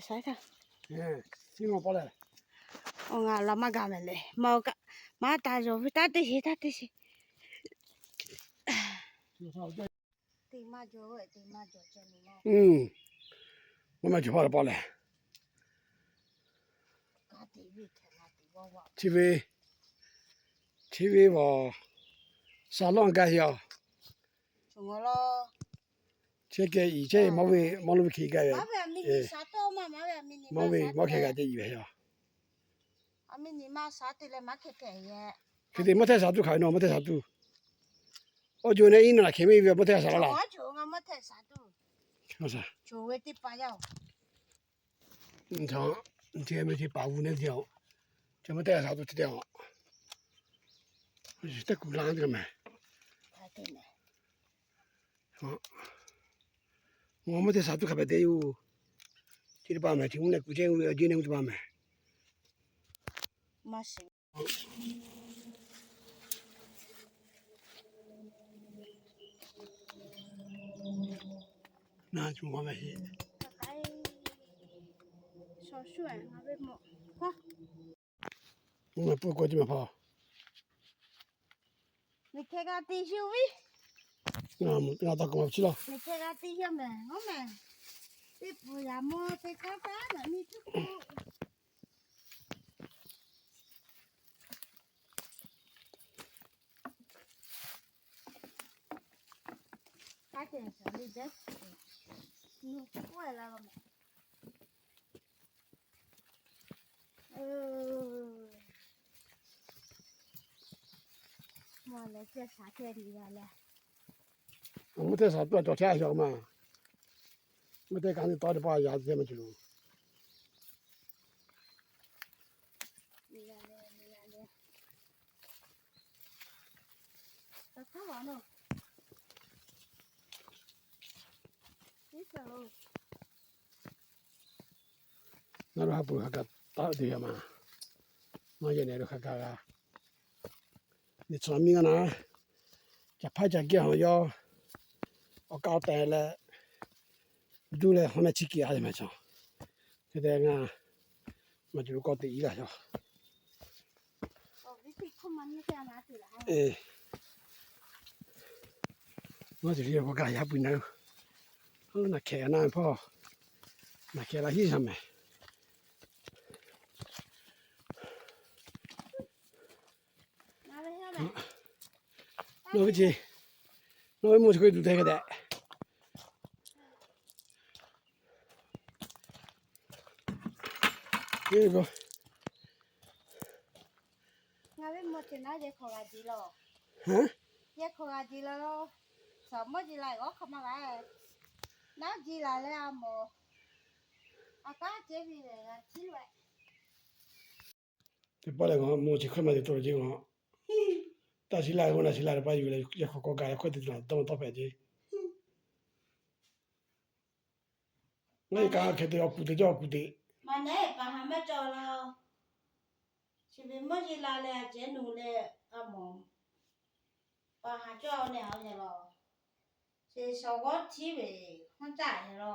Ngaˬ la maˇ gaˬ mehˍ le. Maˇ taˍ yawˬ ve taˇ teˇ sheˍ, taˇ teˇ sheˍ. Ngaˬ maˇ cawˬ hpaˇ la paw lehˬ. Chi ve, chi ve vaˬ, shaˍ lawˇ gaˇ heˆ a. Chehˇ kehˬ iˍ chehˇ maˇ ve, maˇ lo ve hk'e gaˇ ve. Maˇ ve maˇ hk'e g'a te iˍ ve a. Hk'e te maˇ htehˇ shaˍ tuˬ hk'aˬ ve nawˬ maˇ htehˇ shaˍ tuˬ. Awˬ jawˬ nehˬ iˉ naˬ hk'e meˇ ve maˇ htehˇ shaˍ laˇ laˇ. Maˇ htehˇ shaˍ tuˬ. Chi ve teˇ paˍ yaˇ-oˬ, chi ve teˇ paˍ g'uˇ nehˬ te-oˬ, chi maˇ htehˇ shaˍ tuˬ te te-a. Teˇ kuˬ la teˇ g'aˇ mehˍ. Maˇ htehˇ shaˍ tuˬ hk'a pehꞈ te yoˬ. Chi teˇ paˍ mehˍ, chi g'uˇ nehˬ kuˬ chehˇ ve awˬ jeˇ nehˬ teˇ paˍ mehˍ. Ngaˬ pui k'o teˇ maˬ hpaˇ. Ngaˬ taˇ k'oˆ ma chi laˇ. Maˇ htehˇ shaˍ tuˬ a cawˬ chehˇ a shaˍ maˇ. Maˇ htehˇ kaꞈ nyi tawˇ teˇ paˆ yaꞈ te maˇ cawˬ loˬ. Ngaˬ hui ha pui hk'a gaˬ taˆ ve teˇ yanˇ ma, maˇ yehˬ nehˬ lo hk'a gaˬ g'a. Nyi tcuh miˇ ngaˬ na, caˬ hpaˇ caˬ geh haw yawˇ awˬ kaˇ awˬ tehˬ leh, duˇ leh haw meh chi kiˬ a meh cawˬ. Hk'e te ngaˬ maˇ cawˬ lo kawˆ te iˉ laˇ yaˇ. Maˇ cawˬ lo kawˆ gaˇ yaˇ pui na. Naˬ hkehꞈ na hpawˇ, naˬ hkehꞈ la hiˉ shaˍ mehˍ. Nawˬ ve ce, nawˬ ve mawˇ chi hk'e tuˬ te hk'e tehꞈ. Ngaˬ ve mawˇ ce naˉ yehˬ hk'aw g'a ji la. Yehˬ hk'aw g'a ji la. Saˍ mawˇ ji la g'awˇ hk'a ma la. Naˉ ji la leh a mawˬ. A kaˉ ce ve lehˬ g'a ciˉ lo. Teˇ pawˆ lehˬ, mawˇ chi hk'aˇ ma te tawˇ ce a. Taˇ shiˍ laˇ k'o, naˬ shiˍ laˇ teˇ pawˆ yuˬ leh, yehˬ hk'aw k'aw gaˬ leh hk'aw te tuˬ la dawˇ tawˇ hpehꞈ ce. Ngaˬ hui kaꞈ hk'e te awˬ kuˬ te cawˇ awˬ kuˬ te. Maˇ nehˬ paˍ ha maˇ cawˬ la. Chi ve mawˇ ji la leh a ceh nu leh a mawˬ. Paˍ ha cawˇ nehˬ a leh la. Chi shaw g'awˇ htiˉ ve haˉ caˇ hehˍ la.